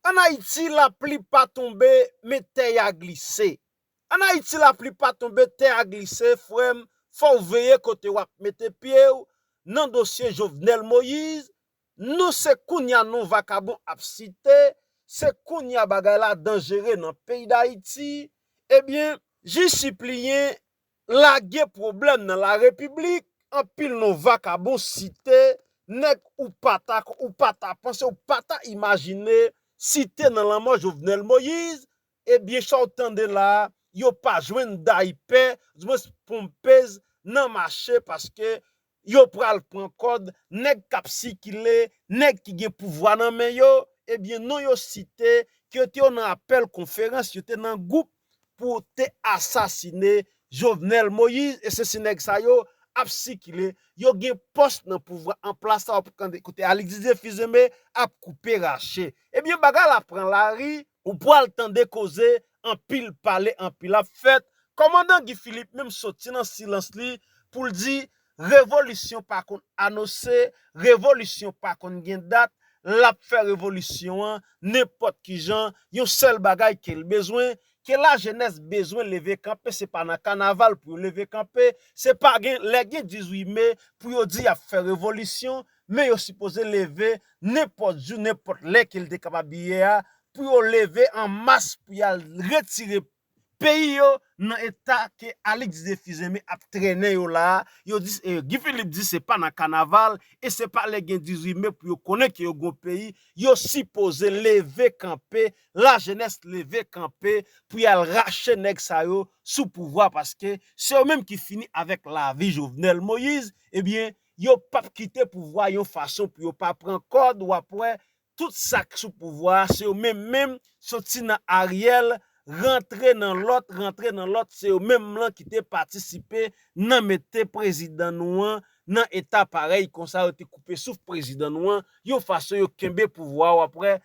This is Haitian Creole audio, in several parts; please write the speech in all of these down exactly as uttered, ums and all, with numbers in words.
Ann Ayiti, lapli pa tonbe, men tè a glise. Ann Ayiti, lapli pa tonbe, tè a glise, frè m, fò w veye kote w ap mete pye w nan dosye Jovenel Moïse. Non, se kounye a non vakabon ap site, se kounye a bagay la danjere nan peyi Dayiti. Ebyen, jij sipliyen lage pwoblèm nan larepiblik, anpil non vakabon site, nèg ou pa ta, ou pa ta panse, ou pa ta imajine site nan lanmò Jovenel Moïse, ebyen, sa w tande la a, yo pa jwenn dayipè, oudimwens ponpez nan mache, paske yo pral pran kòd, nèg k ap sikile, nèg ki gen pouvwa nan men yo, ebyen, non yo site, ke yo te yo nan apèl konferans, yo te nan gwoup pou te asasine Jovenel Moïse, e se si nèg sa yo ap sikile, yo gen pòs nan pouvwa an plas la, w ap tande kote Alix Didier Fils-Aimé ap koupe rache. Ebyen, bagay la pran lari, ou pral tande koze, anpil pale, anpil ap fèt. Kòmandan Guy Philippe menm soti nan silans li pou l di revolisyon pa konn anonse, revolisyon pa konn gen dat, l ap fè revolisyon an nenpòt ki jan, yon sèl bagay ke l bezwen, ke lajenès bezwen leve kanpe, se pa nan kanaval pou yo leve kanpe, se pa gen, lè gen dizuit me pou yo di y ap fè revolisyon, men yo sipoze leve nenpòt jou, nenpòt lè ke l te kapab ye a, pou yo leve an mas pou y al retire peyi yo nan eta ke Alix Didier Fils-Aimé ap trennen yo la a. Yo di, eh, Guy Philippe di se pa nan kanaval e se pa lè gen dizuit me pou yo konnen ke yo gon peyi. Yo sipoze leve kanpe, lajenès leve kanpe pou y al rache nèg sa yo sou pouvwa, paske se yo menm ki fini avèk lavi Jovenel Moïse. Ebyen, yo p ap kite pouvwa yon fason pou yo pa pran kòd, w ap wè tout sa k sou pouvwa a, se yo menm menm, soti nan Ariel, rantre nan lòt, rantre nan lòt, se yo menm lan ki te patisipe nan mete prezidan nou an nan eta parèy konsa, yo te koupe souf prezidan nou an, yon fason yo kenbe pouvwa a, w ap wè,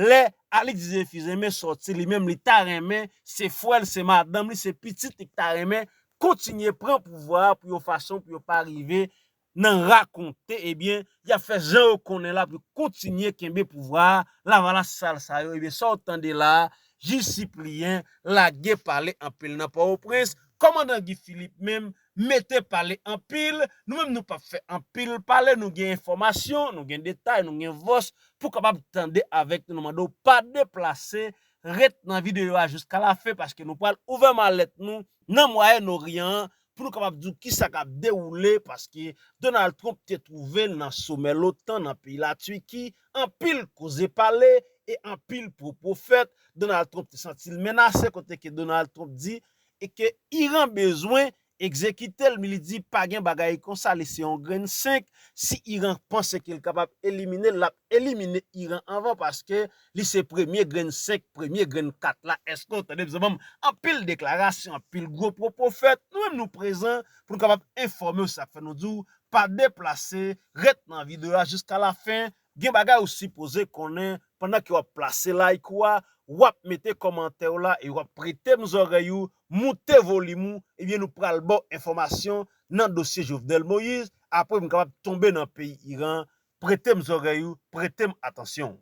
lè Alix Didier Fils-Aimé sòti, li menm li ta renmen, se frè l, se madanm li, se pitit li ki ta renmen kontinye pran pouvwa a pou yon fason pou yo pa rive nan rakonte, ebyen, y ap fè jan yo konnen la pou yo kontinye kenbe pouvwa a, lavalas sal sa yo, ebyen, sa w tande la a, jij sipliyen lage pale anpil nan Pòtoprens, kòmandan Guy Philippe menm mete pale anpil, nou menm nou p ap fè anpil pale, nou gen enfòmasyon, nou gen detay, nou gen vòs pou kapab tande avèk nou, nou mande w pa deplase, ret nan videyo a jiska lafen paske nou pral ouvè malèt nou nan Mwayen Oryan an, pou nou kapab di w kisa k ap dewoule, paske Donald Trump te twouve l nan somè lotan nan peyi Latiki, anpil koze pale e anpil pwopo fèt. Donald Trump te santi l menase, kote ke Donald Trump di e ke Iran bezwen egzekite l, men li di pa gen bagay konsa, li se yon grenn senk. Si Iran panse ke l kapab elimine l, l ap elimine Iran anvan, paske li se premye grenn senk, premye grenn kat la. Èske w tande, mezanmi? Anpil deklarasyon, anpil gwo pwopo fèt. Nou menm nou prezan pou nou kapab enfòme w, sa k fè nou di w pa deplase, ret nan videyo a jiska lafen. Gen bagay ou sipoze konnen pandan ke w ap plase like ou a, w ap mete kòmantè w la e w ap prete m zòrèy ou, moute volim ou, ebyen nou pral ba w enfòmasyon nan dosye Jovenel Moïse, apre m kapab tonbe nan peyi Iran, prete m zòrèy ou, prete m atansyon w.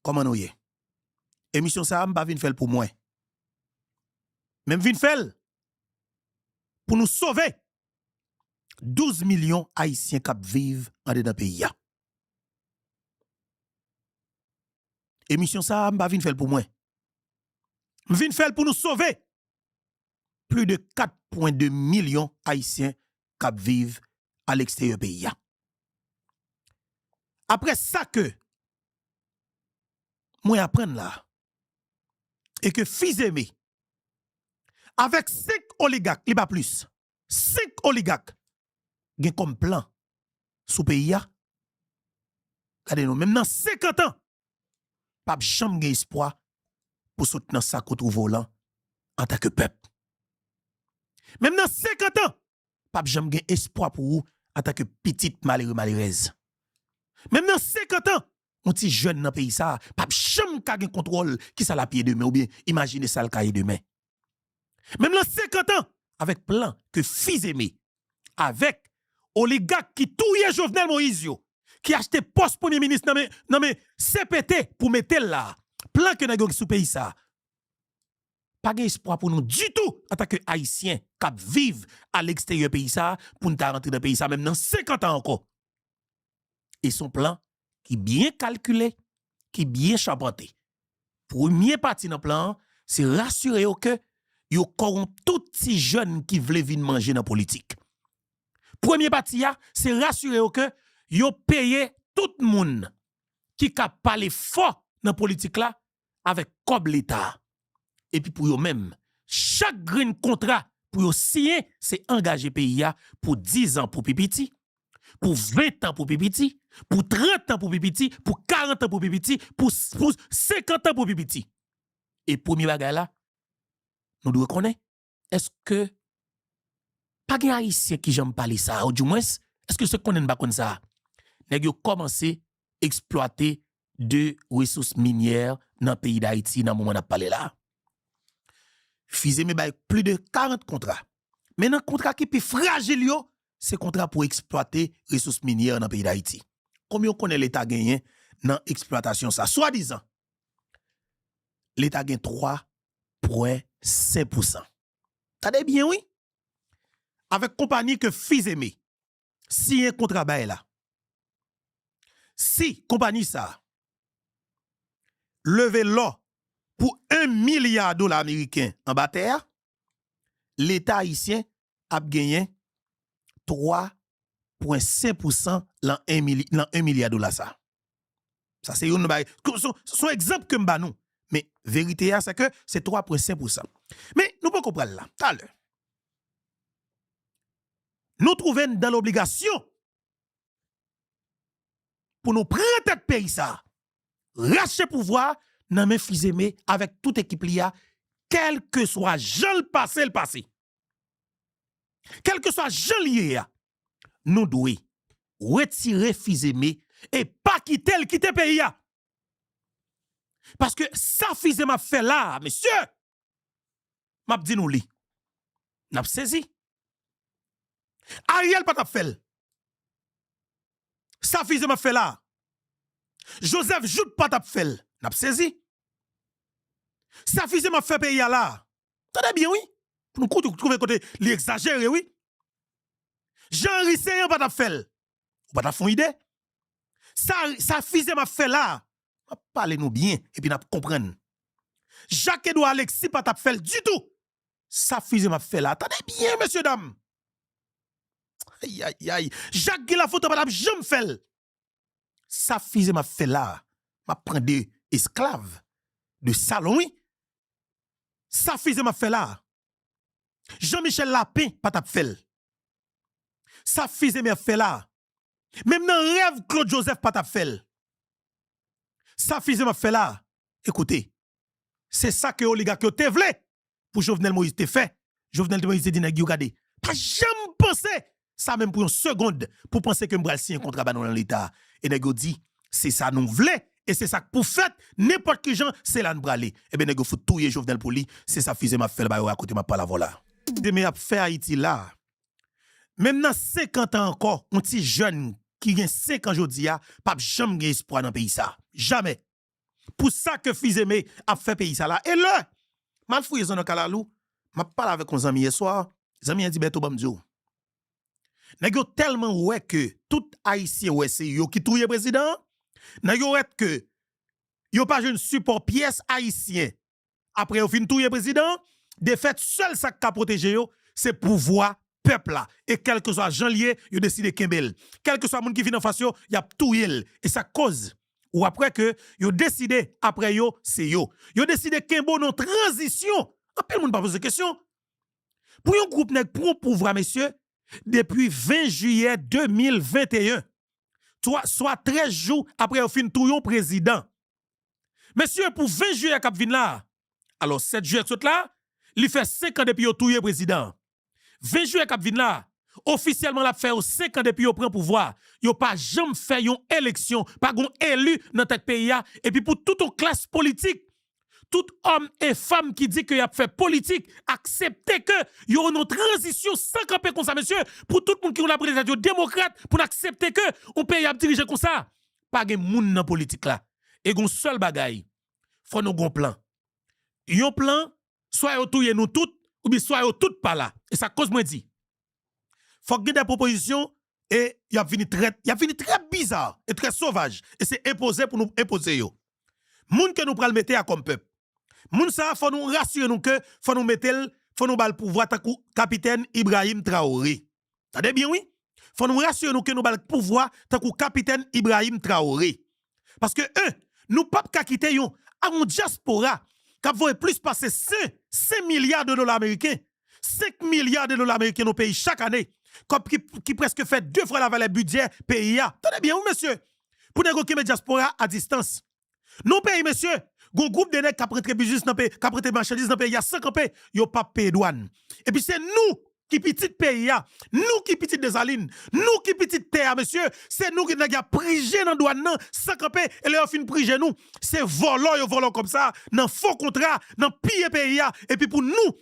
Kòman nou ye? Emisyon sa a, m pa vin fè l pou mwen. Men m vin fè l pou nou sove douz milyon Ayisyen k ap viv andedan peyi a. Emisyon sa a, m pa vin fè l pou mwen. M vin fè l pou nou sove plis de kat pwen de milyon Ayisyen k ap viv aleksteryè peyi a. Apre sa ke mwen aprann la, e ke Fils-Aimé, avèk senk oligak, li pa plis, senk oligak gen kòm plan sou peyi a. Gade non, menm nan senkant an, p ap janm gen espwa pou sot nan sa k ou twouve w lan antanke pèp. Menm nan senkant an, p ap janm gen espwa pou ou antanke pitit malere, malerèz. Menm nan senkant an, yon ti jèn nan peyi sa a p ap janm ka gen kontwòl kisa l ap ye demen, oubyen imajine sa l ka ye demen. Menm nan senkant an, avèk plan ke Fils-Aimé, avèk oligak ki touye Jovenel Moïse yo, ki achte pòs premye minis nan men, nan men C P T pou mete l la. Plan ke nèg yo gen sou peyi sa. Pa gen espwa pou nou ditou antanke Ayisyen k ap viv a leksteryè peyi sa pou n ta rantre nan peyi sa menm nan senkant an ankò. E se yon plan ki byen kalkile, ki byen chapante. Premye pati nan plan an, se rasire yo ke yo kòwonp tout ti jèn ki vle vin manje nan politik. Premye pati a, se rasire yo ke yo peye tout moun ki ka pale fò nan politik la avèk kòb Leta a. Epi pou yo menm, chak grenn kontra pou yo siyen, se angaje peyi a pou diz an pou pi piti, pou ven an pou pi piti, pou trant an pou pi piti, pou karant an pou pi piti, pou, pou senkant an pou pi piti. E premye bagay la, nou dwe konnen, èske pa gen Ayisyen ki janm pale sa, oudimwens, èske se konnen n pa konn sa? Nèg yo kòmanse eksplwate de resous minyè nan peyi Dayiti nan moman n ap pale la. Fizeme bay plis de karant kontra. Men nan kontra ki pi frajil yo, se kontra pou eksplwate resous minyè nan peyi Dayiti. Konbyen w konnen Leta genyen nan eksplwatasyon sa? Swadizan, Leta gen twa pwen senk pousan. Tande byen, wi. Avèk konpayi ke Fizeme siyen kontra bay la. Si konpayi sa a leve lò pou en milya dola ameriken anba tè a, Leta ayisyen ap genyen twa pwen senk pousan lan en mili-, lan en milya dola sa. Sa se youn nan bagay. Se, se yon egzanp ke m ba nou. Men verite a, se ke se twa pwen senk pousan. Men nou poko pral la. Talè, nou twouve n dan lobligasyon pou nou pran tèt peyi sa, rache pouvwa nan men Fizeme avèk tout ekip li a, kèlkeswa jan l pase, l pase. Kèlkeswa jan l ye a, nou dwe retire Fizeme e pa kite l kite peyi a. Paske sa Fizeme ap fè la a, mesye, m ap di nou li. N ap sezi. Ariel pa t ap fè l. Sa Fizeme ap fè la a. Joseph Jouthe pa t ap fè l. N ap sezi. Sa Fizeme ap fè peyi a la a. Tande byen, wi. Pou nou koute, twouve kote li egzajere, wi. Jean Henry Ceant pa t ap fè l. Ou pa t ap fè yon ide. Sa, sa Fizeme ap fè la a. M ap pale nou byen, epi n ap konprann. Jacques Edouard Alexis pa t ap fè l ditou. Sa Fizeme ap fè la. Tande byen, mesye dam. Ay, ay, ay. Jacques Guy Lafontant pa t ap janm fè l. Sa Fizeme ap fè la. M ap pran de esklav de salon, wi. Sa Fizeme ap fè la. Jean Michel Lapin pa t ap fè l. Sa Fizeme ap fè la. Menm nan rèv Claude Joseph pa t ap fè l. Sa Fizeme ap fè la. Ekoute, se sa ke oligak yo te vle pou Jovenel Moïse te fè. Jovenel Moïse te di nèg yo, gade, pa janm panse sa menm pou yon segond, pou panse ke m pral siyen kontra ba nou lan Leta. E nèg yo di, se sa nou vle, e se sa k pou fèt, nenpòt ki jan, se la n prale. Ebyen, nèg yo fout touye Jovenel pou li, se sa Fizeme ap fè l ba yo a kote m ap pale avè w la. Fizeme ap fè Ayiti la. Menm nan senkant an ankò, yon ti jèn ki gen senk an jodi a, p ap janm gen espwa nan peyi sa. Jamè. Pou sa ke Fizeme ap fè peyi sa la. E lè m al fouye zòn nan Kalalou, m ap pale avèk yon zanmi yèswa, zanmi an di, Bèto, ban m di w. Nèg yo tèlman wè ke tout Ayisyen wè se yo ki touye prezidan an, nèg yo wè ke yo pa jwenn sipò pyès Ayisyen apre yo fin touye prezidan an, defèt, sèl sa k ka pwoteje yo, se pouvwa pèp la. E kèlkeswa jan l ye, yo deside kenbe l. Kèlkeswa moun ki vin anfas yo, y ap touye l. E sa k koz, w ap wè ke yo deside, apre yo, se yo. Yo deside kenbe w nan tranzisyon. Anpil moun pa poze kesyon. Pou yon gwoup nèg pran pouvwa, mesye, depi ven jiyè de mil venteyen, twa, swa trèz jou apre yo fin touye yon prezidan. Mesye, pou ven jiyè k ap vin la, alò, sèt jiyè k sot la, li fè senk an depi yo touye prezidan an. Ven jiyè k ap vin la, ofisyèlman l ap fè yo senk an depi yo pran pouvwa. Yo pa janm fè yon eleksyon, pa gen yon eli nan tèt peyi a, epi pou tout yon klas politik, tout òm e fanm ki di ke y ap fè politik, aksepte ke yo nan tranzisyon san kanpe konsa, mesye, pou tout moun ki konn ap rele tèt yo demokrat, pou n aksepte ke yon peyi ap dirije konsa. Pa gen moun nan politik la. E gon sèl bagay, fò nou gon plan. Yon plan, swa yo touye nou tout, oubyen swa yo tout pa la. E sa koz mwen di, fòk gen de pwopozisyon e y ap vini trè, y ap vini trè biza e trè sovaj. E se enpoze pou nou enpoze yo. Moun ke nou pral mete a kòm pèp. Moun sa a, fò nou rasire nou ke fò nou mete l, fò nou ba l pouvwa tankou Kapitèn Ibrahim Traoré. Tande byen, wi. Fò nou rasire nou ke nou ba l pouvwa tankou Kapitèn Ibrahim Traoré. Paske, en, nou p ap ka kite yon, a yon dyaspora k ap voye plis pase senk, senk milya de dola ameriken, senk milya de dola ameriken nan peyi chak ane, kòb ki, ki prèske fè de fwa lavalè bidjè peyi a. Tande byen, wi, mesye. Pou nèg yo kenbe dyaspora a distans. Nan peyi, mesye, gon gwoup de nèg k ap rantre biznis nan peyi, k ap rantre machandiz nan peyi a san kanpe, yo p ap peye dwàn. Epi se nou ki pitit peyi a, nou ki pitit Desalin, nou ki pitit tè a, mesye, se nou ki nèg y ap prije nan dwàn nan san kanpe, e lè yo fin prije nou, se vòlò yo vòlò kòb sa, nan fo kontra, nan piye peyi a, epi pou nou,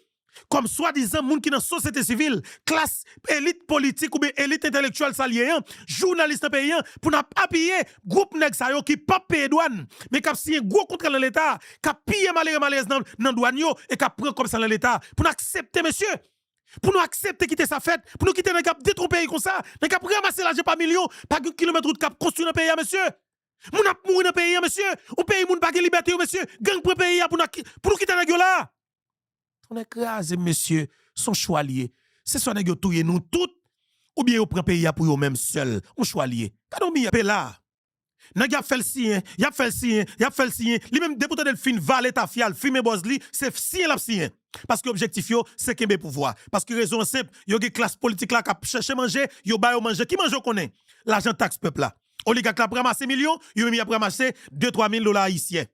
kòm swadizan moun ki nan sosyete sivil, klas elit politik oubyen elit entèlektyèl sa l ye an, jounalis nan peyi an, pou n ap apiye gwoup nèg sa yo ki p ap peye dwàn, men k ap siyen gwo kontra nan Leta, k ap piye malere malerèz nan, nan dwàn yo e k ap pran kòb sa nan Leta. Pou n aksepte, mesye, pou nou aksepte kite sa fèt, pou nou kite nèg ap detwi peyi konsa, nèg ap ranmase lajan pa milyon, pa gen kilomèt wout k ap konstwi nan peyi a, mesye. Moun ap mouri nan peyi a, mesye. Yon peyi moun pa gen libète yo, mesye. Gang pran peyi a pou n ak-, pou nou kite nèg yo la. Tonnè kraze m, mesye, se yon chwa l ye. Se swa nèg yo touye nou tout, oubyen yo pran peyi a pou yo menm sèl. Yon chwa l ye. Gade yon miye pe la. Nèg y ap fè l siyen, y ap fè l siyen, y ap fè l siyen. Li menm, depi w tande l fin vale tafya l, fimen bòz li, se siyen l ap siyen. Paske objektif yo, se kenbe pouvwa. Paske rezon an senp, yo gen klas politik la k ap chèche manje, yo ba yo manje. Ki manje w konnen? Lajan taks pèp la. Oligak la ap ranmase milyon, yo menm y ap ranmase de twa mil dola ayisyen.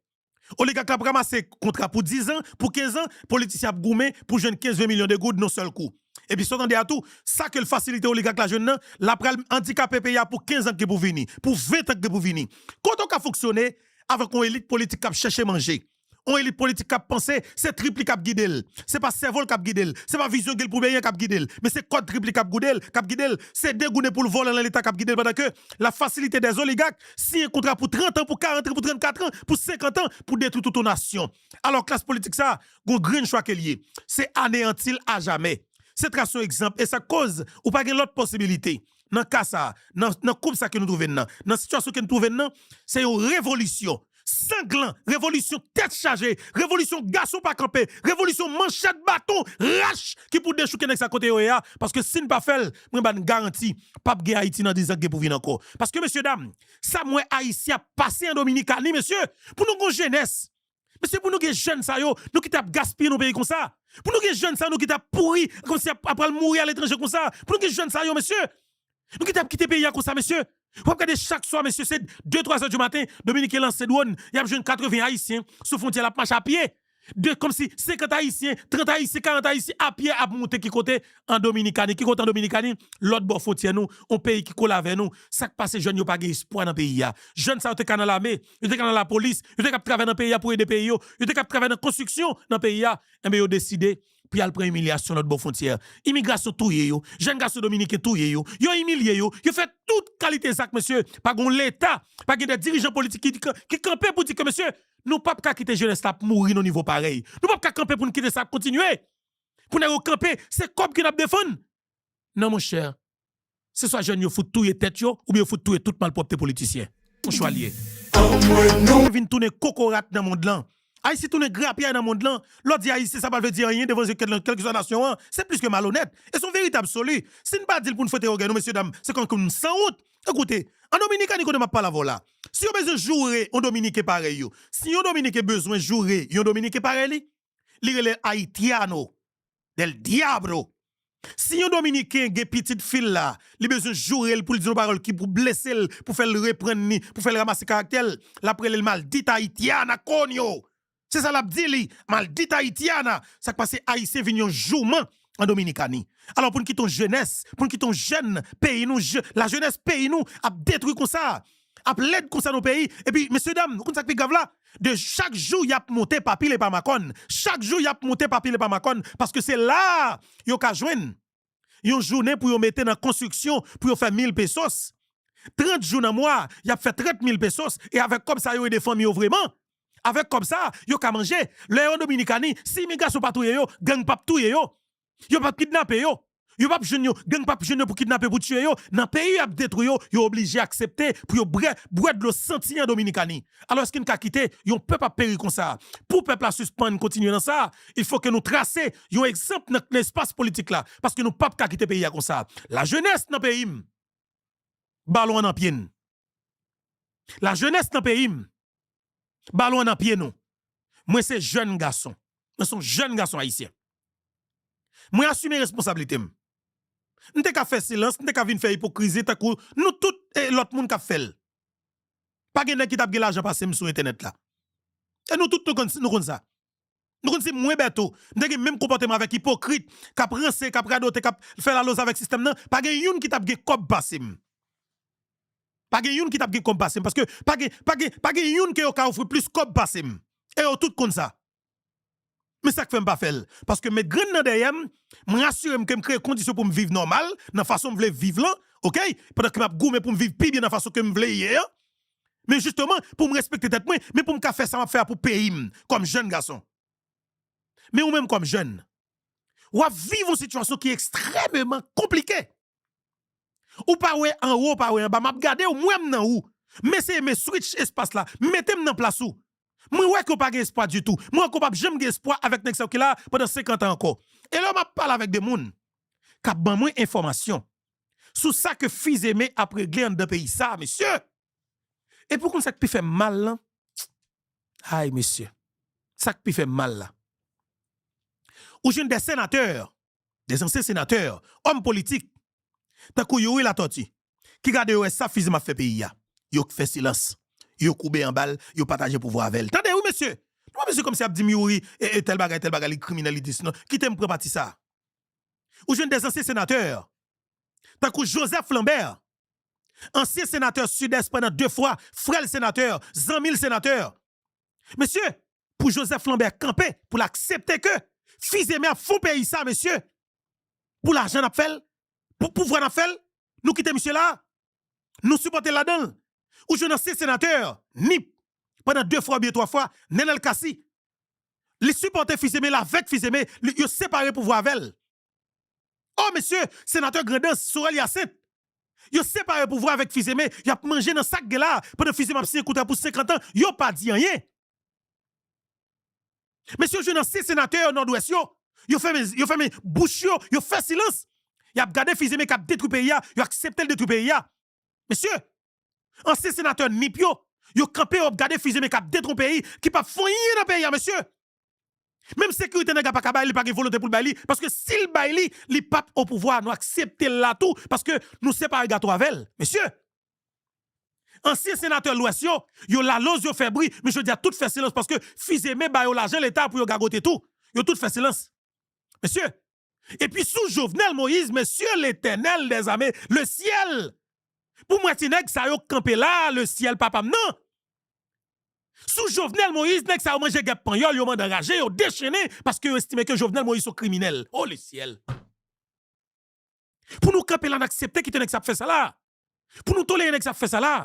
Oligak la ap ranmase kontra pou diz an, pou kenz an, politisyen ap goumen pou jwenn kenz ven milyon de goud nan yon sèl kou. Epi sa w tande a tou, sa ke l fasilite oligak la jwenn nan, l ap pral andikape peyi a pou kenz an ki pou vini, pou ven tan ki pou vini. Kote w ka fonksyone avèk yon elit politik k ap chèche manje? Yon elit politik k ap panse se trip li k ap gide l. Se pa sèvo l k ap gide l. Se pa vizyon ke l pou benyen k ap gide l. Men se kòd trip li k ap goude l, k ap gide l. Se degounen pou l vòlè nan Leta k ap gide l pandan ke l ap fasilite dèzoligak siyen kontra pou trant an, pou karant an, pou trannkat an, pou senkant an, pou detwi tout yon nasyon. Alò, klas politik sa a, gon grenn chwa ke l ye. Se aneyanti l ajamè. Se trase yon egzanp, e sa k koz ou pa gen lòt posibilite. Nan ka sa a, nan, nan koub sa ke nou twouve n nan, nan sitiyasyon ke nou twouve n nan, se yon revolisyon sanglan, revolisyon tèt chaje, revolisyon gason pa kanpe, revolisyon manchèt, baton, rach ki pou dechouke nèg sa kote yo ye a, paske si n pa fè l, mwen ba n garanti, p ap gen Ayiti nan diz an ki gen pou vini ankò. Paske, mesyedam, sa m wè Ayisyen ap pase an Dominikani, mesye, pou nou gon jenès, mesye, pou nou gen jèn sa yo, nou kite ap gaspiye nan peyi konsa. Pou nou gen jèn sa yo, nou kite ap pouri, kòmsi ap, ap pral mouri aletranje konsa. Pou nou gen jèn sa yo, mesye, nou kite ap kite peyi a konsa, mesye. W ap gade chak swa, mesye, se de, twa zè di maten, Dominiken lanse dwòn, y ap jwenn katreven Ayisyen sou fwontyè, l ap mache apye. De, kòmsi senkant Ayisyen, trant Ayisyen, karant Ayisyen apye ap moute ki kote? An Dominikani. Ki kote an Dominikani? Lòt bò fwontyè nou, yon peyi ki kole avè nou. Sa k pase, jèn yo pa gen espwa nan peyi a? Jèn sa yo te ka nan lame, yo te ka nan lapolis, yo te ka ap travay nan peyi a pou ede peyi yo, yo te ka ap travay nan konstriksyon nan peyi a. Enben, yo deside pou y al pran imilyasyon lòt bò fwontyè. Imigrasyon touye yo, jèn gason dominiken touye yo, yo imilye yo, yo fè tout kalite zak, mesye. Pa gen Leta, pa gen de dirijan politik ki, ki, ki kanpe pou di ke, mesye, nou p ap ka kite jenès la ap mouri nan nivo parèy. Nou p ap ka kanpe pou n kite sa ap kontinye. Pou nèg yo kanpe, se kòb ke n ap defann. Non, monchè. Se swa jèn yo fout touye tèt yo, oubyen yo fout touye tout malpwòpte politisyen. Yon chwa l ye. Anmwey non. Vin tounen kokorat nan mond lan. Ayiti tounen grapyay nan mond lan. Lè w di Ayisyen, sa pa vle di anyen devan zye kèl, kèlkeswa nasyon an. Se plis ke malonèt. E se yon verite absoli. Si n pa di l pou n fwete ògèy nou, mesyedam, se kòmsi n sanwont. Ekoute, an Dominikani kote m ap pale avè w la, si yo bezwen joure yon Dominiken parèy yo, si yon Dominiken bezwen joure yon Dominiken parèy li, li rele l haitiano del diablo. Si yon Dominiken gen pitit fi l la, li bezwen joure l pou l di yon pawòl ki pou blese l, pou fè l reprann li, pou fè l ranmase karaktè l, l ap rele l maldita haitiana, coño! Se sa l ap di li, maldita haitiana! Sa k pase, Ayisyen vin yon jouman an Dominikani. Alò, pou n kite yon jenès, pou n kite yon jèn peyi nou, je-, lajenès peyi nou ap detwi konsa. Ap lèd konsa nan peyi. Epi, mesye dam, ou konn sa k pi grav la? De chak jou y ap monte pa pil e pa makòn. Chak jou y ap monte pa pil e pa makòn. Paske se la yo ka jwenn yon jounen pou yo mete nan konstriksyon pou yo fè mil pesos. Trant jou nan mwa, y ap fè trant mil pesos. E avèk kòb sa yo ede fanmi yo vreman. Avèk kòb sa, yo ka manje. Lè yo an Dominikani, si imigrasyon pa touye yo, gang p ap touye yo. Yo p ap kidnape yo. Yo p ap jwenn yo, gang p ap jwenn yo pou kidnape, pou tiye yo. Nan peyi y ap detwi yo, yo oblije aksepte pou yo bwè, bwè dlo santi an Dominikani. Alò, èske n ka kite yon pèp ap peri konsa? Pou pèp la sispann kontinye nan sa, il faut que nou trase yon egzanp nan, nan espas politik la, paske nou p ap ka kite peyi a konsa. Lajenès nan peyi m, balon an nan pye n. Lajenès nan peyi m, balon an nan pye nou. Mwen se jèn gason. Mwen se yon jèn gason ayisyen. Mwen asime responsablite m. M te ka fè silans, m te ka vin fè ipokrizi tankou nou tout e lòt moun k ap fè l. Pa gen nèg ki t ap gen lajan pase m sou entènèt la. E nou tout nou konn, nou konn sa. Nou konn si mwen Bèto, m te gen menm konpòteman avèk ipokrit, k ap ranse, k ap radote, k ap fè laloz avèk sistèm nan, pa gen youn ki t ap gen kòb pase m. Pa gen youn ki t ap gen kòb pase m, paske pa gen, pa gen, pa gen youn ke yo ka ofri plis kòb pase m. E yo tout konn sa. Men sa k fè m pa fè l. Paske m met grenn nan dèyè m, mwen asire m ke m kreye kondisyon pou m viv nòmal, nan fason m vle viv lan, oke? Pandan ke m ap goumen pou m viv pi byen nan fason ke m vle ye an. Men jisteman, pou m respekte tèt mwen, men pou m ka fè sa m ap fè a pou peyi m, kòm jèn gason. Men ou menm kòm jèn, w ap viv yon sitiyasyon ki ekstrèmeman konplike. Ou pa wè anwo, ou pa wè anba, m ap gade w, m wè m nan ou. M eseye men switch espas la, mete m nan plas ou. Mwen wè ke w pa gen espwa ditou. Mwen wè ke w p ap janm gen espwa avèk nèg sa yo ki la pandan senkant an ankò. E lè m ap pale avèk de moun k ap ban mwen enfòmasyon sou sa ke Fizeme ap regle anndan peyi sa, mesye. Epi w konn sa k pi fè m mal lan? Ay, mesye. Sa k pi fè m mal la. Ou jwenn de senatè, de ansyen senatè, òm politik, tankou Youri Latortue, ki gade yo wè sa Fizeme ap fè peyi a. Yo fè silans. Yo koube anba l, yo pataje pouvwa avè l. Tande wi, mesye. Nou pa bezwen kòmsi ap di m Youri, e, e, tèl bagay, tèl bagay, li kriminèl, li dis, non. Kite m pran pati sa. Ou jwenn de ansyen senatè, tankou Joseph Lambert, ansyen senatè Sidès pandan de fwa, frè l senatè, zanmi l senatè. Mesye, pou Joseph Lambert kanpe, pou l aksepte ke Fizeme ap fon peyi sa, mesye. Pou lajan n ap fè l, pou pouvwa n ap fè l, nou kite misye la, nou sipòte l ladan l. Ou jwenn ansyen senatè, Nip, pandan de fwa oubyen twa fwa, Nenel Cassy. Li sipòte Fizeme, l avèk Fizeme, li, yo separe pouvwa avè l. O, mesye, senatè Grandans, Sorel Hyacinthe, yo separe pouvwa avèk Fizeme, y ap manje nan sa k gen la, pandan Fizeme ap siyen kontra pou senkant an, yo pa di anyen. Mesye, yo jwenn ansyen senatè Nòdwès yo, yo fèmen, yo fèmen bouch yo, yo fè silans. Y ap gade Fizeme k ap detwi peyi a, yo aksepte l detwi peyi a. Mesye, ansyen senatè Nip yo, yo kanpe, yo ap gade Fizeme k ap detwi peyi, ki p ap fè anyen nan peyi a, mesye. Menm sekirite nèg la pa ka bay li, pa gen volonte pou l bay li, paske si l bay li, li p ap o pouvwa, nou aksepte l la tou, paske nou separe gato avè l. Mesye, ansyen senatè Lwès yo, yo laloz, yo fè bri, men jodi a tout fè silans, paske Fizeme ba yo lajan leta pou yo gagote tou. Yo tout fè silans. Mesye, epi sou Jovenel Moïse, mesye, Letènèl dèzame, lesyèl. Pou mwen, ti nèg sa yo k kanpe la, lesyèl papa m nan. Sou Jovenel Moïse, nèg sa yo manje gèp panyòl, yo mande anraje, yo dechennen, paske yo estime ke Jovenel Moïse se yon kriminèl. O lesyèl! Pou nou kanpe la, n aksepte kite nèg sa ap fè sa la. Pou nou tolere nèg sa ap fè sa la.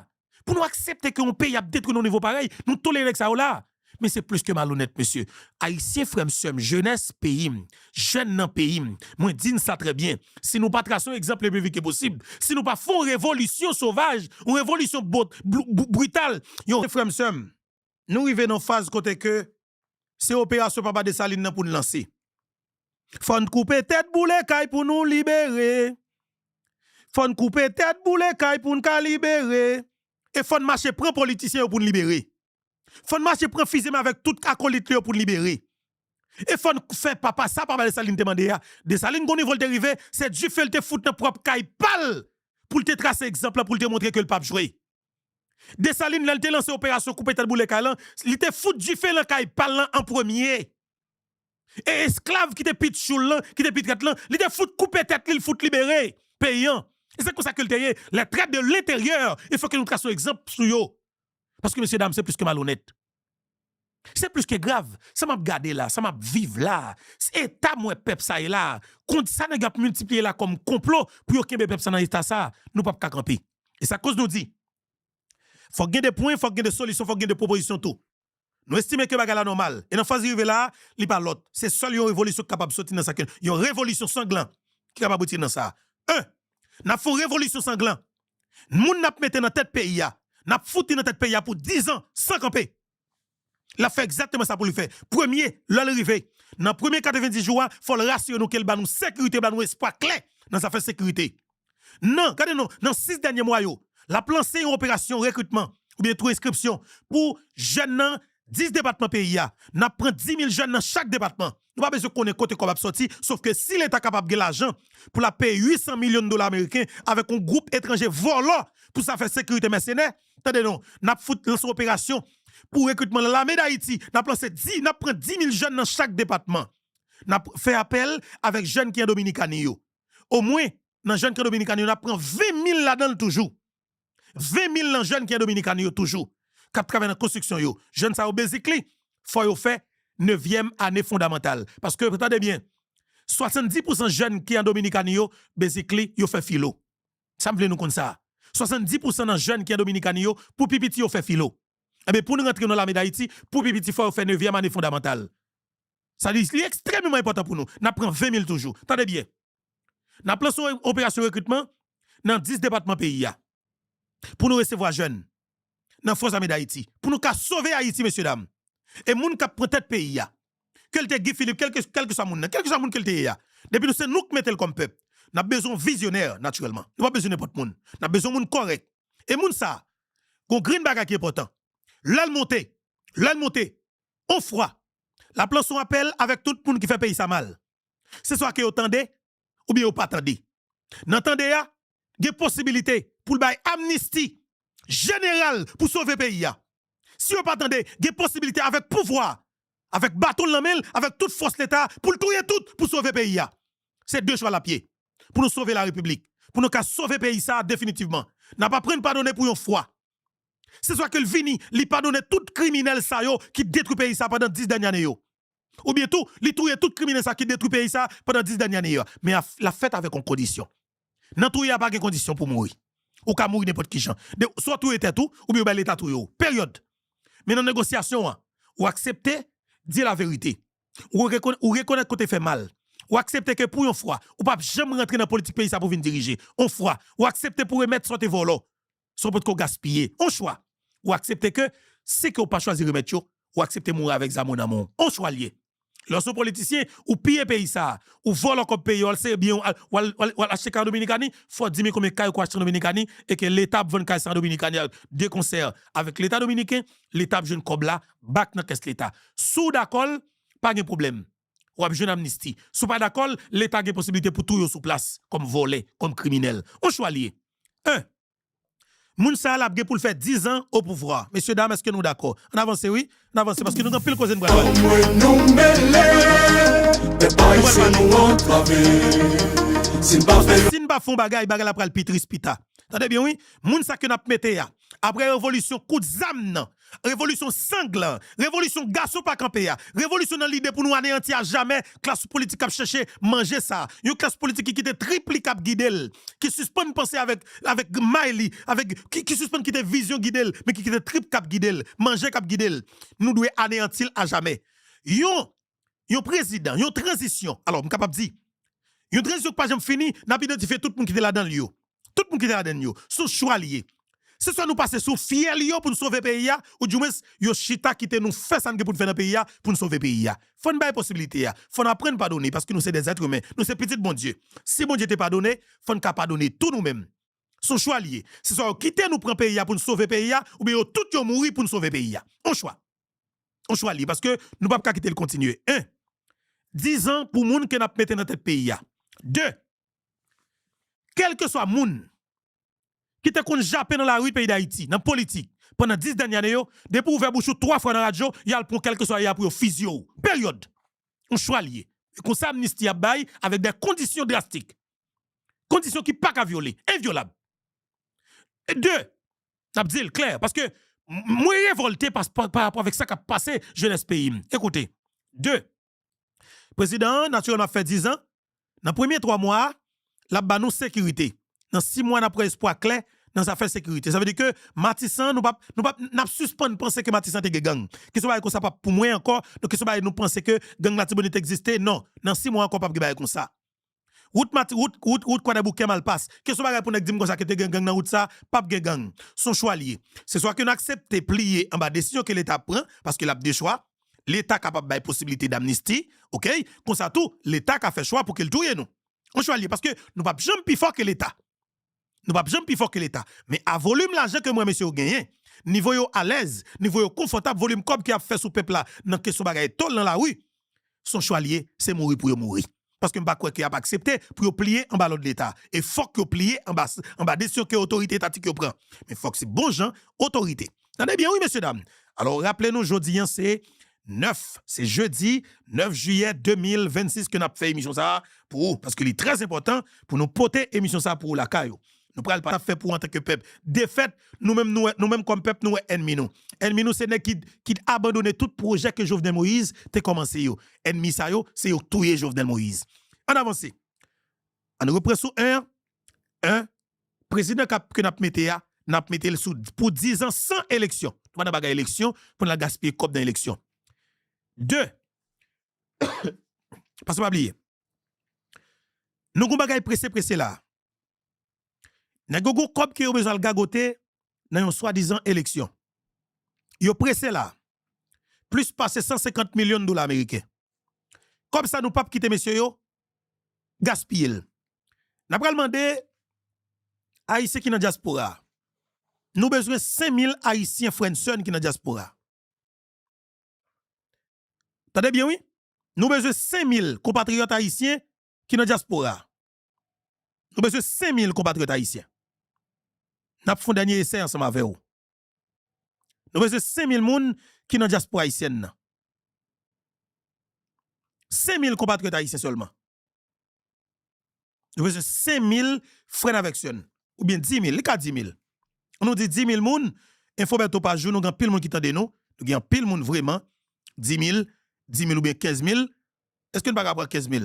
Pou nou aksepte ke yon peyi ap detwi nan yon nivo parèy, nou tolere nèg sa yo la. Men se plis ke malonèt, mesye. Ayisyen, frè m, sè m, jenès peyi m, jèn nan peyi m, mwen di n sa trè byen. Si nou pa trase yon egzanp le pli vit ke posib, si nou pa fè yon revolisyon sovaj, yon revolisyon bot-, br-, br-, brital, yon, frè m, sè m, nou rive nan faz kote ke se operasyon Papa Desalin nan pou n lanse. Fò n koupe tèt boule kay pou nou libere. Fò n koupe tèt boule kay pou n ka libere. E fò n mache pran politisyen yo pou n libere. Fò n mache pran Fizeme avèk tout akolit li yo pou n libere. E fò n fè papa, sa Papa Desalin te mande a. Desalin gon nivo l te rive, se dife l te fout nan pwòp kay pa l pou l te trase egzanp lan, pou l te montre ke l p ap jwe. Desalin, lè l te lanse operasyon koupe tèt boule kay lan, li te fout dife nan kay pa l lan an premye. E esklav ki te pi tchoul lan, ki te pi trèt lan, li te fout koupe tèt li, l fout libere peyi an. E se konsa ke l te ye. Les traîtres de l'intérieur, il faut que nou trase yon egzanp sou yo. Paske, mesye dam, se plis ke malonèt. Se plis ke grav. Sa m ap gade la, sa m ap viv la, se eta m wè pèp sa ye la. Kont sa nèg ap miltipliye la kòm konplo pou yo kenbe pèp sa nan eta sa, nou p ap ka kanpe. E sa koz nou di, fòk gen de pwen, fòk gen de solisyon, fòk gen de pwopozisyon tou. Nou estime ke bagay la nòmal. E nan faz li rive la, li pa lòt. Se sèl yon revolisyon ki kapab soti nan sa ke, yon revolisyon sanglan ki kapab retire nan sa. En, n ap fè yon revolisyon sanglan. Moun n ap mete nan tèt peyi a, n ap fout li nan tèt peyi a pou diz an san kanpe. L ap fè egzakteman sa pou li fè. Premye, lè l rive, nan premye katrevenndis jou a, fò l rasire nou ke l ba nou sekirite, ba nou espwa klè nan zafè sekirite. Nan, gade non, nan sis dènye mwa yo, l ap lanse yon operasyon rekritman oubyen tou enskripsyon pou jèn nan dis depatman peyi a. N ap pran dis mil jèn nan chak depatman. Nou pa bezwen konnen kote kòb ap sòti, sof ke si Leta kapab gen lajan pou l ap peye uit san milyon dola ameriken avèk yon gwoup etranje vòlò pou zafè sekirite mèsenè, tande non, n ap fout lanse operasyon pou rekritman nan Lame Dayiti. N ap lanse dis, n ap pran dis mil jèn nan chak depatman. N ap fè apèl avèk jèn ki an Dominikani yo. Omwen, nan jèn ki an Dominikani yo, n ap pran ven mil ladan l toujou. Ven mil nan jèn ki an Dominikani yo toujou, k ap travay nan konstriksyon yo. Jèn sa yo, basically, fò yo fè nevyèm ane fondamantal. Paske, tande byen, swasanndis pousan jèn ki an Dominikani yo, basically, yo fè filo. Sa m vle nou konn sa. Swasanndis pousan nan jèn ki an Dominikani yo, pou pi piti yo fè filo. Ebyen, pou nou rantre nan Lame Dayiti, pou pi piti fò yo fè nevyèm ane fondamantal. Sa di, li ekstrèmeman enpòtan pou nou. N ap pran ven mil toujou. Tande byen. N ap lanse yon operasyon rekritman nan dis depatman peyi a. Pou nou resevwa jèn nan Fòs Ame Dayiti. Pou nou ka sove Ayiti, mesye dam. E moun k ap pran tèt peyi a, ke l te Guy Philippe, kèlke, kèlkeswa moun nan, kèlkeswa moun ke l te ye a, depi nou se nou k mete l kòm pèp, n ap bezwen yon vizyonè, natirèlman. Nou pa bezwen nenpòt moun. N ap bezwen moun kòrèk. E moun sa a, gon grenn bagay ki enpòtan. Lè l monte, lè l monte, on fwa, l ap lanse yon apèl avèk tout moun ki fè peyi sa mal. Se swa ke yo tande, oubyen yo pa tande. Nan tande a, gen posibilite pou l bay amnisti jeneral pou sove peyi a. Si yo pa tande, gen posibilite avèk pouvwa, avèk baton l nan men l, avèk tout fòs Leta, pou l touye tout pou sove peyi a. Se de chwa l ap ye. Pou nou sove larepiblik, pou nou ka sove peyi sa a definitivman. N ap aprann padone pou yon fwa. Se swa ke l vini, li padone tout kriminèl sa yo ki detwi peyi sa pandan dis dènye ane yo. Oubyen tou, li touye tout kriminèl sa ki detwi peyi sa pandan dis dènye ane yo. Men l ap fèt avèk yon kondisyon. Nan touye a pa gen kondisyon pou mouri. Ou ka mouri nenpòt ki jan. De, swa w touye tèt ou, oubyen yo bay Leta touye w. Peryòd. Men nan negosyasyon an, ou aksepte di laverite. Ou rekonn-, ou rekonèt kote fè mal. Ou aksepte ke pou yon fwa, ou p ap janm rantre nan politik peyi sa pou vin dirije. On fwa, ou aksepte pou remèt sa w te vòlò, sa w potko gaspiye. On chwa. Ou aksepte ke si ke w pa chwazi remèt yo, ou aksepte mouri avèk zam ou nan men w. On chwa l ye. Lè w se yon politisyen, ou piye peyi sa, ou vòlò kòb peyi a, w al sere byen, w al, w al, w al, w al achte kay an Dominikani, fò w di m konbyen kay ou ko achte an Dominikani, e ke Leta ap vann kay sa an Dominikani, de konsè avèk Leta dominiken, Leta ap jwenn kòb la bak nan kès Leta. Si w dakò l, pa gen pwoblèm. W ap jwenn amnisti. Si w pa dakò l, Leta gen posiblite pou touye w sou plas, kòm vòlè, kòm kriminèl. On chwa l ye. En, moun sa a l ap gen pou l fè diz an o pouvwa. Mesye dam, èske nou dakò? Ann avanse, wi. Ann avanse, paske nou gen anpil koze n pral pale. Anmwe nou mele, pèp ayisyen nou antrave. Si n pa fè... Si n pa fè yon bagay, bagay la pral pi tris pita. Tande byen, wi. Moun sa ke n ap mete a, apre revolisyon kout zam nan, revolisyon sanglan, revolisyon gason pa kanpe a, revolisyon nan lide pou nou aneyanti ajamè klas politik k ap chèche manje sa, yon klas politik ki kite trip li k ap gide l, ki sispann panse avèk, avèk may li, avèk, ki, ki sispann kite vizyon gide l, men ki kite trip k ap gide l, manje k ap gide l. Nou dwe aneyanti l ajamè. Yon, yon prezidan, yon tranzisyon, alò, m kapab di, yon tranzisyon ki pa janm fini, n ap idantifye tout moun ki te ladan l yo. Tout moun ki te ladan l yo. Se yon chwa li ye. Se swa nou pase sou fyèl yo pou n sove peyi a, oudimwens, yo chita kite nou fè sa n gen pou n fè nan peyi a, pou n sove peyi a. Fò n bay posiblite a. Fò n aprann padone, paske nou se dèzèt imen. Nou se pitit Bondye. Si Bondye te padone, fò n ka padone tou nou menm. Se yon chwa li ye. Se swa yo kite nou pran peyi a pou n sove peyi a, oubyen yo tout yo mouri pou n sove peyi a. On chwa. On chwa li ye, paske nou p ap ka kite l kontinye. En, diz an pou moun ke n ap mete nan tèt peyi a. De, kèlkeswa moun ki te konn jape nan lari peyi Dayiti, nan politik, pandan dis dènye ane yo, depi w ouvè bouch ou twa fwa nan radyo, y al pran w kèlkeswa y a pou yo fizye w. Peryòd. On chwa li ye. E konsa amnisti ap bay avèk de kondisyon drastik. Kondisyon ki pa ka vyole, envyolab. E de, n ap di l klè, paske m- mwen revòlte pa, pa, pa rapò avèk sa k ap pase jenès peyi m. Ekoute, de, prezidan an, natirèlman, ap fè diz an, nan premye twa mwa a, l ap ba nou sekirite. Nan sis mwa, n ap wè espwa klè nan zafè sekirite. Sa vle di ke Matisan, nou p ap, nou p ap, n ap sispann panse ke Matisan te gen gang. Kesyon bagay konsa p ap pou mwen ankò, donk kesyon bagay nou panse ke gang Latibonit egziste, non. Nan sis mwa ankò, p ap gen bagay konsa. Wout Mati, wout, wout, wout Kwadèboukè, Malpas. Kesyon bagay pou nèg di m konsa ke te gen gang nan wout sa, p ap gen gang. Se yon chwa l ye. Se swa ke n aksepte pliye anba desizyon ke Leta ap pran, paske l ap de chwa. Leta kapab bay posiblite damnisti, oke? Konsa tou, Leta ka fè chwa pou ke l touye nou. Yon chwa l ye, paske nou p ap janm pi fò ke Leta. Nou p ap janm pi fò ke Leta. Men a volim lajan ke m wè mesye yo genyen, nivo yo alèz, nivo yo konfòtab, volim kòb ke y ap fè sou pèp la nan kesyon bagay tòl nan lari, se yon chwa l ye, se mouri pou yo mouri. Paske m pa kwè ke y ap aksepte pou yo pliye anba lòd Leta. E fòk yo pliye anba, anba desizyon ke otorite etatik yo pran. Men fòk se bon jan otorite. Tande byen, wi, mesye dam. Alò, raple nou, jodi a, se nèf, se jedi nèf jiyè de mil vennsis ke n ap fè emisyon sa a pou ou, paske li trè enpòtan pou nou pote emisyon sa a pou ou lakay ou. Nou pral pa fè pou antanke pèp. Defèt, nou menm, nou, nou menm kòm pèp, nou wè ènmi nou. Ènmi nou, se nèg ki, ki abandone tout pwojè ke Jovenel Moïse te kòmanse yo. Ènmi sa yo, se yo k touye Jovenel Moïse. Ann avanse. Ann repran sou en an. En, prezidan k ap, ke n ap mete a, n ap mete l sou, pou diz an san eleksyon. Nou pa nan bagay eleksyon, pou n al gaspiye kòb nan eleksyon. De, paske pa bliye, nou gon bagay prese, prese la. Nèg yo gon kòb ke yo bezwen al gagote nan yon swadizan eleksyon. Yo prese la. Plis pase san senkant milyon dola ameriken. Kòb sa nou p ap kite mesye yo gaspiye l. N ap pral mande Ayisyen ki nan dyaspora a. Nou bezwen senk mil Ayisyen, frè n sè n ki nan dyaspora a. Tande byen, wi. Nou bezwen senk mil konpatriyòt ayisyen ki nan dyaspora a. Nou bezwen senk mil konpatriyòt ayisyen. N ap fè yon dènye esè ansanm avè w. Nou bezwen senk mil moun ki nan dyaspora ayisyèn nan. Senk mil konpatriyòt ayisyen sèlman. Nou bezwen senk mil frè n avèk sè n. Oubyen dis mil, li ka dis mil. Nou di dis mil moun, Enfo Bèto pa jou, nou gen anpil moun ki tande nou. Nou gen anpil moun vrèman. Dis mil, dis mil oubyen kenz mil. Èske n pa ka pran kenz mil?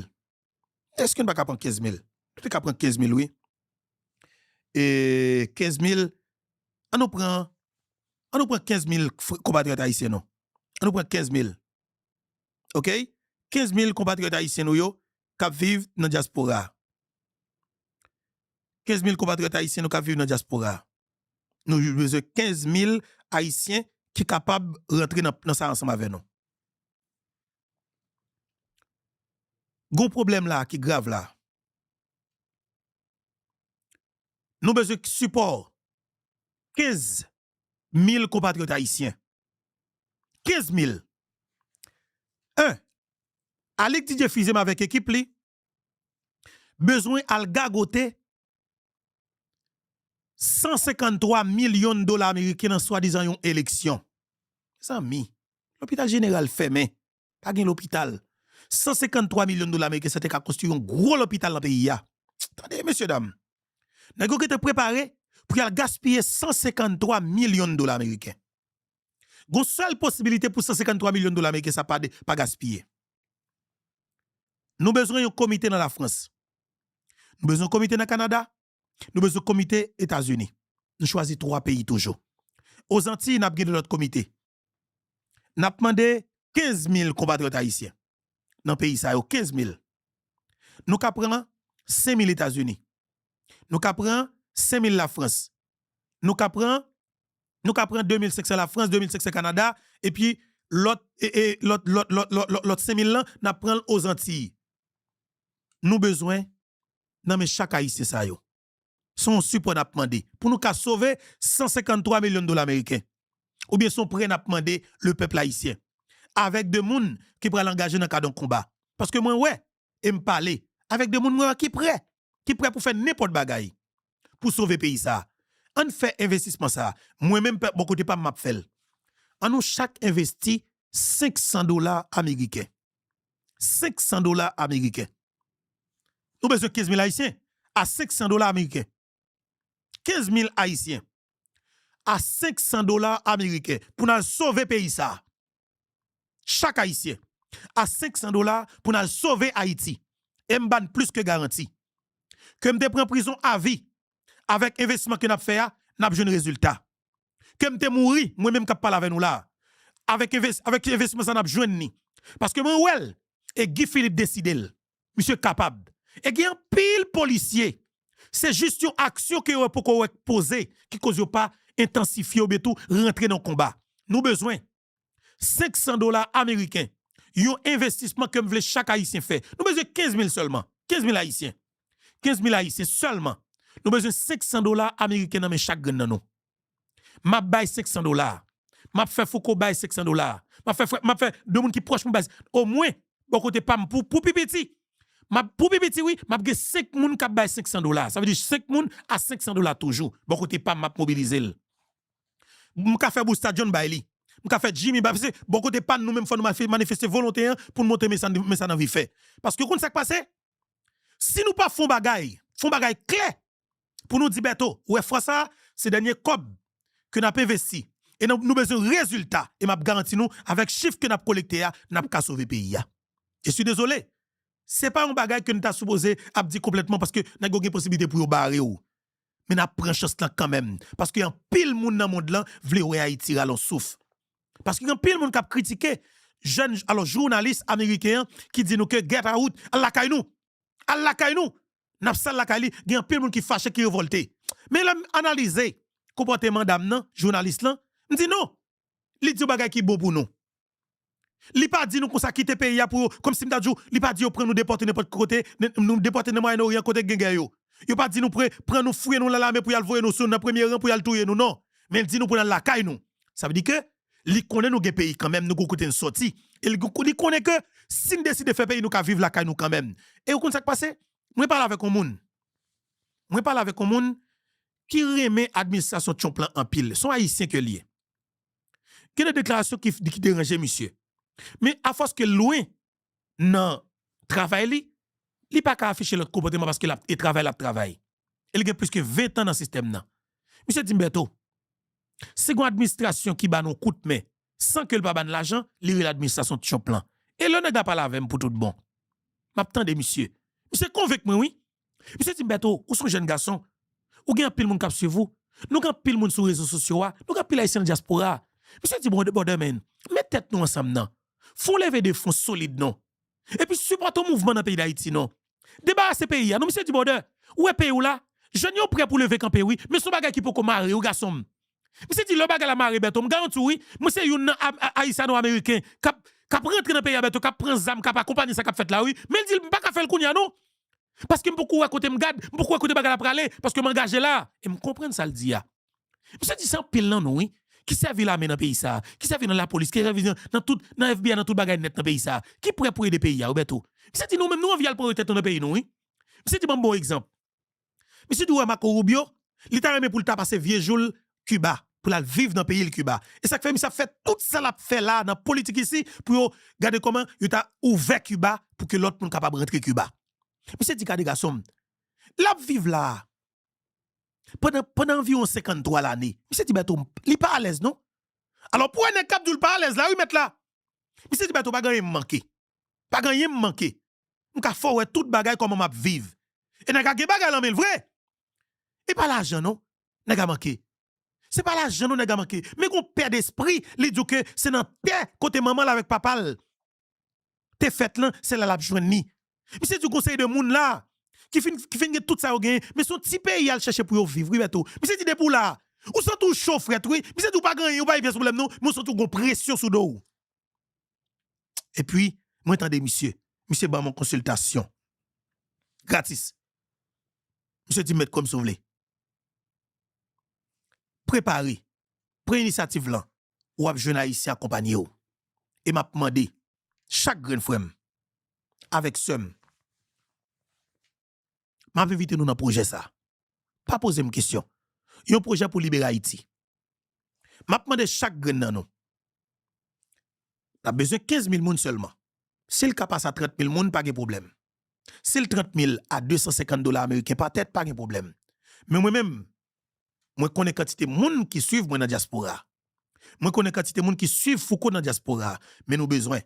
Èske n pa ka pran kenz mil? Nou te ka pran kenz mil, wi. E kenz mil, ann nou pran, ann nou pran kenz mil fr- konpatriyòt ayisyen nou. Ann nou pran kenz mil. Oke? Kenz mil konpatriyòt ayisyen nou yo k ap viv nan dyaspora a. Kenz mil konpatriyòt ayisyen nou k ap viv nan dyaspora a. Nou bezwen kenz mil ayisyen ki kapab rantre nan, nan sa ansanm avè nou. Gon pwoblèm la ki grav la. Nou bezwen sipò kenz mil konpatriyòt ayisyen. Kenz mil. En, Alix Didier Fils-Aimé avèk ekip li bezwen al gagote san senkanntwa milyon dola ameriken nan swadizan yon eleksyon. Mezanmi, lopital jeneral fèmen. Pa gen lopital. San senkanntwa milyon dola ameriken, sa te ka konstwi yon gwo lopital nan peyi a. Tande, mesye dam. Nèg yo gentan prepare pou y al gaspiye san senkanntwa milyon dola ameriken. Gon sèl posibilite pou san senkanntwa milyon dola ameriken sa pa, de, pa gaspiye. Nou bezwen yon komite nan Lafrans. Nou bezwen yon komite nan Kanada. Nou bezwen komite Etazini. Nou chwazi twa peyi toujou. Ozantiy, n ap gen de lòt komite. N ap mande kenz mil konpatriyòt ayisyen nan peyi sa yo, kenz mil. Nou ka pran senk mil Etazini. Nou ka pran senk mil Lafrans. Nou ka pran, nou ka pran de mil senk san Lafrans, de mil senk san Kanada, epi lòt, e, e, lòt, lòt, lòt, lòt, lòt, lòt senk mil lan, n ap pran l Ozantiy. Nou bezwen nan men chak Ayisyen sa yo. Se yon sipò n ap mande pou nou ka sove san senkanntwa milyon dola ameriken. Oubyen se yon prè n ap mande lepèp ayisyen. Avèk de moun ki pral angaje nan kad yon konba. Paske mwen wè, e m pale avèk de moun mwen wè ki prè, ki prè pou fè nenpòt bagay pou sove peyi sa a. Ann fè envestisman sa a. Mwen menm, bò kote pa m, m ap fè l. Ann nou chak envesti senk san dola ameriken. Senk san dola ameriken. Nou bezwen kenz mil Ayisyen. a senk san dola ameriken. Kenz mil Ayisyen a senk san dola ameriken pou n al sove peyi sa a. Chak Ayisyen a senk san dola pou n al sove Ayiti. E m ba n plis ke garanti. Ke m te pran prizon avi, avèk envestisman ke n ap fè a, n ap jwenn rezilta. Ke m te mouri, mwen menm k ap pale avè nou la a, avèk enves-, avèk envestisman sa n ap jwenn ni. Paske mwen wè l, e Guy Philippe deside l. Misye kapab. E gen anpil polisye, se jis yon aksyon ke yo poko wè k poze, ki koz yo pa entansifye oubyen tou rantre nan konba. Nou bezwen senk san dola ameriken, yon envestisman ke m vle chak Ayisyen fè. Nou bezwen kenz mil sèlman. Kenz mil Ayisyen. Kenz mil Ayisyen sèlman. Nou bezwen senk san dola ameriken nan men chak grenn nan nou. M ap bay senk san dola. M ap fè Fouco bay senk san dola. M ap fè, frè, m ap fè de moun ki pwòch mwen bay. Omwen, bò kote pa m, pou, pou pi piti. M ap, pou pi piti, wi, m ap gen senk moun k ap bay senk san dola. Sa vle di senk moun a senk san dola toujou. Bò kote pa m, m ap mobilize l. M ka fè Busta John bay li. M ka fè Jimmy bay. Paske bò kote pa n, nou menm, fò nou mafe-, manifeste volonte an pou n montre men sa, men sa n anvi fè. Paske ou konn sa k pase? Si nou pa fè yon bagay, fè yon bagay klè, pou nou di Bèto, ou wè fwa sa a, se dènye kòb ke n ap envesti. E nou, nou bezwen rezilta. E m ap garanti nou, avèk chif ke n ap kolekte a, n ap ka sove peyi a. Je suis désolé. Se pa yon bagay ke n ta sipoze ap di konplètman, paske nèg yo gen posiblite pou yo bare w. Men n ap pran chans lan kanmenm. Paske anpil moun nan mond lan vle wè Ayiti rale yon souf. Paske gen anpil moun k ap kritike jèn, alò, jounalis ameriken an ki di nou ke get out, al lakay nou. Al lakay nou. N ap sal lakay li. Gen anpil moun ki fache, ki revòlte. Men lè m analize konpòteman dam nan, jounalis lan, m di non. Li di yon bagay ki bon pou nou. Li pa di nou konsa kite peyi a pou yo, kòmsi m ta di w, li pa di yo pran nou depòte nenpòt kote, n-, nou depòte nan Mwayen Oryan kote gen gè yo. Yo pa di nou pre-, pran nou fouye nou nan lame pou y al voye nou sou nan premye ran pou y al touye nou, non. Men l di nou pou n al lakay nou. Sa vle di ke li konnen nou gen peyi kanmenm, nou gon kote n sòti. E li, li konnen ke si n deside fè peyi nou ka viv lakay nou kanmenm. E ou konn sa k pase? Mwen pale avèk yon moun. Mwen pale avèk yon moun ki renmen administrasyon Trump lan anpil. Se yon Ayisyen ke l ye. Gen de deklarasyon ki, ki deranje misye. Men afòs ke l lwen nan travay li, li pa ka afiche lòt konpòteman paske l ap, e travay l ap travay. E li gen plis ke ven tan nan sistèm nan. Misye di m, Bèto, si gon administrasyon ki ba nou kout men san ke l pa ba n lajan, li rele administrasyon Trump lan. E lè nèg la pale avè m pou tout bon, m ap tande misye. Misye konvenk mwen, wi. Misye di m, Bèto, ou se yon jèn gason. Ou gen anpil moun k ap swiv ou. Nou gen anpil moun sou rezo sosyo a. Nou gen anpil Ayisyen nan dyaspora a. Misye di, bon, brother man, met tèt nou ansanm non. Fè yon leve de fon solid non. Epi sipòte yon mouvman nan peyi Dayiti non. Debarase peyi a non. Misye di, brother, ou wè peyi w la, jèn yo prè pou leve kanpe wi. Men se yon bagay ki poko mare wi, gason m. Misye di, lè bagay la mare, Bèto, m garanti w wi, mwen se youn nan a-, a-, Ayisano-Ameriken k ap, k ap rantre nan peyi a, Bèto, k ap pran zam, k ap akonpanye sa k ap fèt la wi. Men l di, m pa ka fè l kounye a non. Paske m poko wè kote m gad, m poko wè kote bagay la prale, paske m angaje la. E m konprann sa l di a. Misye di se anpil nan nou, wi, ki sèvi lame nan peyi sa a, ki sèvi nan lapolis, ki sèvi nan, nan tout, nan F B I, nan tout bagay nèt nan peyi sa a, ki prè pou ede peyi a, wi, Bèto. Misye di nou menm, nou anvi al pran retwèt nou nan peyi nou, wi. Misye di, ban m ba w egzanp. Misye di, ou wè Marco Rubio, li ta renmen pou l ta pase vye jou l Kiba, pou l al viv nan peyi l Kiba. E sa k fè misye ap fè tout sa l ap fè la nan politik isi, pou yo gade kòman yo ta ouvè Kiba, pou ke lòt moun kapab rantre Kiba. Misye di, gade gason m, l ap viv la a, pandan, pandan anviwon senkanntwa lane. Misye di, Bèto, li pa alèz non. Alò, pou wè nèg k ap di w l pa alèz la, wi, mèt la. Misye di, Bèto, pa gen anyen m manke. Pa gen anyen m manke. M ka fè w wè tout bagay kòman m ap viv. E nèg la gen bagay nan men l vre. E pa lajan non, nèg la manke. Se pa lajan non, nèg la manke. Men gon pè despri, li di w ke se nan tè kote manman l avèk papa l te fèt lan, se la l ap jwenn li. Misye di w gon seri de moun la ki fin, ki fin gen tout sa yo genyen, men se yon ti peyi y al chèche pou yo viv, wi, Bèto. Misye di depi w la, ou santi w cho frèt, wi. Misye di w pa gen anyen, ou pa gen pyès pwoblèm non, men ou santi w gon presyon sou do w. Epi, mwen tande misye. Misye ban m yon konsiltasyon. Gratis. Misye di m met kòb si w vle. Prepare. Pran inisyativ lan. W ap jwenn Ayisyen akonpanye w. E m ap mande chak grenn frè m avèk sè m, m ap envite nou nan pwojè sa. Pa poze m kesyon. Yon pwojè pou libere Ayiti. M ap mande chak grenn nan nou. N ap bezwen kenz mil moun sèlman. Si l ka pase a trant mil moun, pa gen pwoblèm. Si l trant mil a de san senkant dola ameriken pa tèt, pa gen pwoblèm. Men mwen menm, mwen konnen kantite moun ki swiv mwen nan dyaspora. Mwen konnen kantite moun ki swiv Fouco nan dyaspora. Men nou bezwen.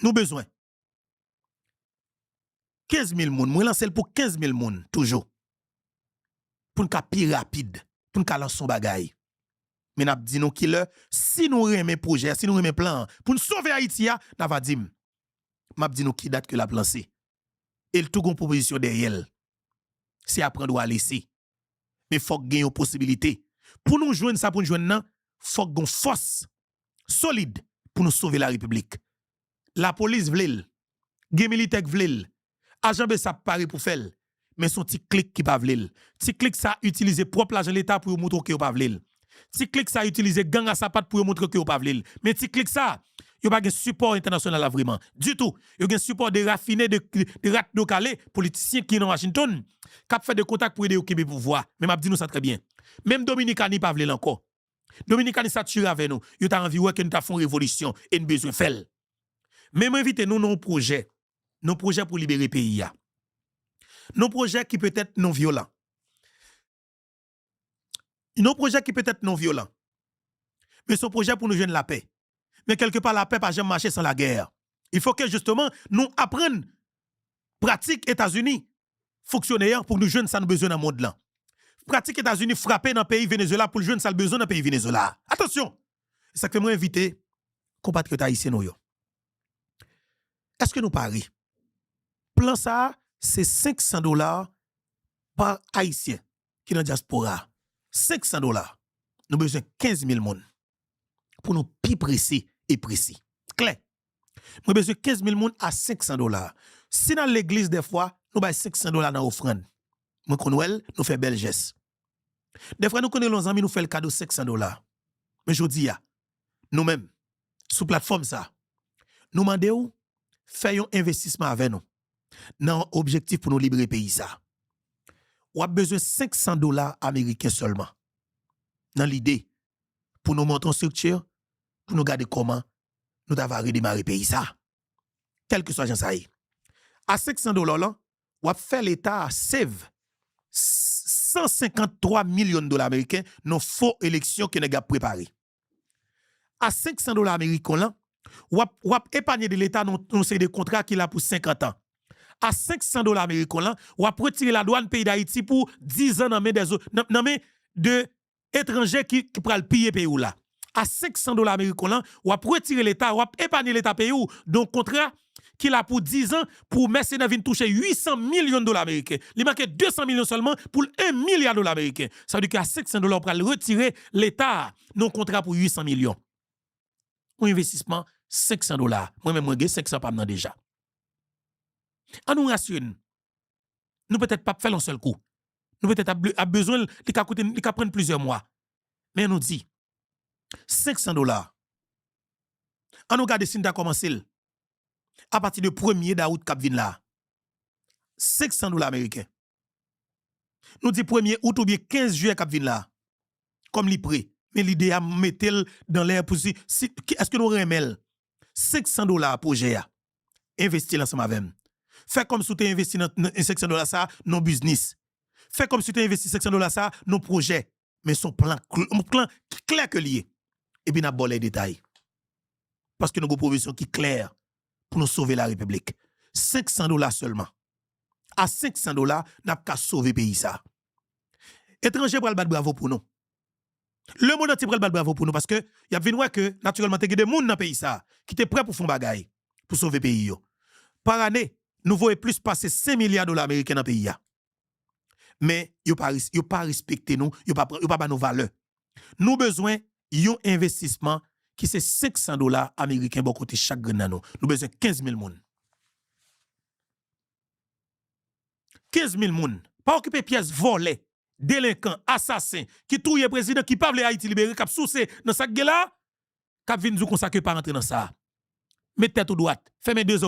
Nou bezwen. Kenz mil moun. Mwen lanse l pou kenz mil moun toujou. Pou n ka pi rapid. Pou n ka lanse yon bagay. Men n ap di nou kilè, si nou renmen pwojè a, si nou renmen plan an, pou n sove Ayiti a, n a va di m. M ap di nou ki dat ke l ap lanse. E l tou gon pwopozisyon dèyè l. Se a pran dwa lese. Men fòk gen yon posibilite. Pou nou jwenn sa pou n jwenn nan, fòk gon fòs solid pou nou sove larepiblik. Lapolis vle l. Gen militè k vle l. Ajan BSAP pare pou fè l. Men se yon ti klik ki pa vle l. Ti klik sa itilize pwòp lajan leta pou yo montre w ke yo pa vle l. Ti klik sa itilize gang a sapat pou yo montre ke yo pa vle l. Men ti klik sa, yo pa gen sipò entènasyonal la vreman. Ditou. Yo gen sipò de rafine, de, de rat do kale, politisyen ki nan Washington, k ap fè de kontak pou ede yo kenbe pouvwa. Men m ap di nou sa trè byen. Menm Dominikani pa vle l ankò. Dominikani sature avè nou. Yo ta anvi wè ke nou ta fè yon revolisyon e n bezwen fè l. Men mwen envite nou nan yon pwojè. Nan yon pwojè pou libere peyi a. Nan yon pwojè ki petèt non vyolan. Nan yon pwojè ki petèt non vyolan. Men se yon pwojè pou nou jwenn lapè. Men kèlkepa lapè pa janm mache san lagè. Il faut que justement nou aprann pratik Etazini fonksyone an pou nou jwenn sa nou bezwen nan mond lan. Pratik Etazini frape nan peyi Venezuela pou l jwenn sa l bezwen nan peyi Venezuela. Atansyon! Se sa k fè mwen envite konpatriyòt ayisyen nou yo. Èske nou pare? Plan sa a, se senk san dola pa ayisyen ki nan dyaspora a. Senk san dola. Nou bezwen kenz mil moun pou nou pi prese e presi. Klè. Mwen bezwen kenz mil moun a senk san dola. Si n al legliz dèfwa, nou bay senk san dola nan ofrann. Mwen konn wè l, nou fè bèl jès. Dèfwa nou konn rele yon zanmi, nou fè l kado senk san dola. Men jodi a, nou menm, sou platfòm sa, nou mande w fè yon envestisman avè nou nan yon objektif pou nou libere peyi sa. W ap bezwen senk san dola ameriken sèlman. Nan lide pou nou monte yon estrikti, pou nou gade kòman nou ta va redemare peyi sa. Kèlkeswa jan sa ye. A senk san dola w lan, w ap fè Leta a save san senkant twa milyon dola ameriken nan fo eleksyon ke nèg ap prepare. A senk san dola ameriken w lan, w ap, w ap epanye de Leta nan yon seri de kontra ki la pou senkant an. A senk san dola ameriken w lan, w ap retire ladwàn peyi Dayiti pou diz an nan men de, nan, nan men de etranje ki, ki pral piye peyi w la. A senk san dola ameriken w lan, w ap retire Leta, w ap epanye Leta peyi w de yon kontra ki la pou diz an pou mèsenè vin touche uit san milyon dola ameriken. Li manke de san milyon sèlman pou l en milya dola ameriken. Sa vle di ke a senk san dola, w pral retire Leta a nan yon kontra pou uit san milyon. Yon envestisman senk san dola. Mwen menm, mwen gen senk san pa m nan deja. An nou rasire n. Nou petèt p ap fè l yon sèl kou. Nou petèt ap, ap bezwen l, li ka koute, li ka pran n plizyè mwa. Men an nou di, senk san dola. An nou gade si n ta kòmanse l apati de premye dawout k ap vin la. Senk san dola ameriken. Nou di premye out oubyen kenz jiyè k ap vin la. Kòm li pre. Men lide a, m mete l dan lè pou si, si, ki, èske nou renmen l? Senk san dola pwojè a. Envesti l ansanm avè m. Fè kòmsi w te envesti nan, nan senk san dola sa a nan biznis. Fè kòmsi w te envesti senk san dola sa a nan pwojè. Men se yon plan, kl-, yon plan ki klè ke l ye. Epi n ap ba w lè detay. Paske nou gen yon pwovizyon ki klè pou nou sove larepiblik. Senk san dola sèlman. A senk san dola, n ap ka sove peyi sa. Etranje pral bat bravo pou nou. Lemonn antye pral bat bravo pou nou paske y ap vin wè ke, natirèlman, te gen de moun nan peyi sa ki te prè pou fè yon bagay pou sove peyi yo. Pa ane, nou voye plis pase senk milya dola ameriken nan peyi a. Men yo pa res-, yo pa respekte nou, yo pa pran, yo pa ba nou valè. Nou bezwen yon envestisman ki se senk san dola ameriken bò kote chak grenn nan nou. Nou bezwen kenz mil moun. Kenz mil moun. Pa okipe pyès vòlè, delenkan, asasen, ki touye prezidan, ki pa vle Ayiti libere, k ap souse nan sa k gen la, k ap vin di w konsa ke pa rantre nan sa. Met tèt ou dwat, fèmen de zòrèy.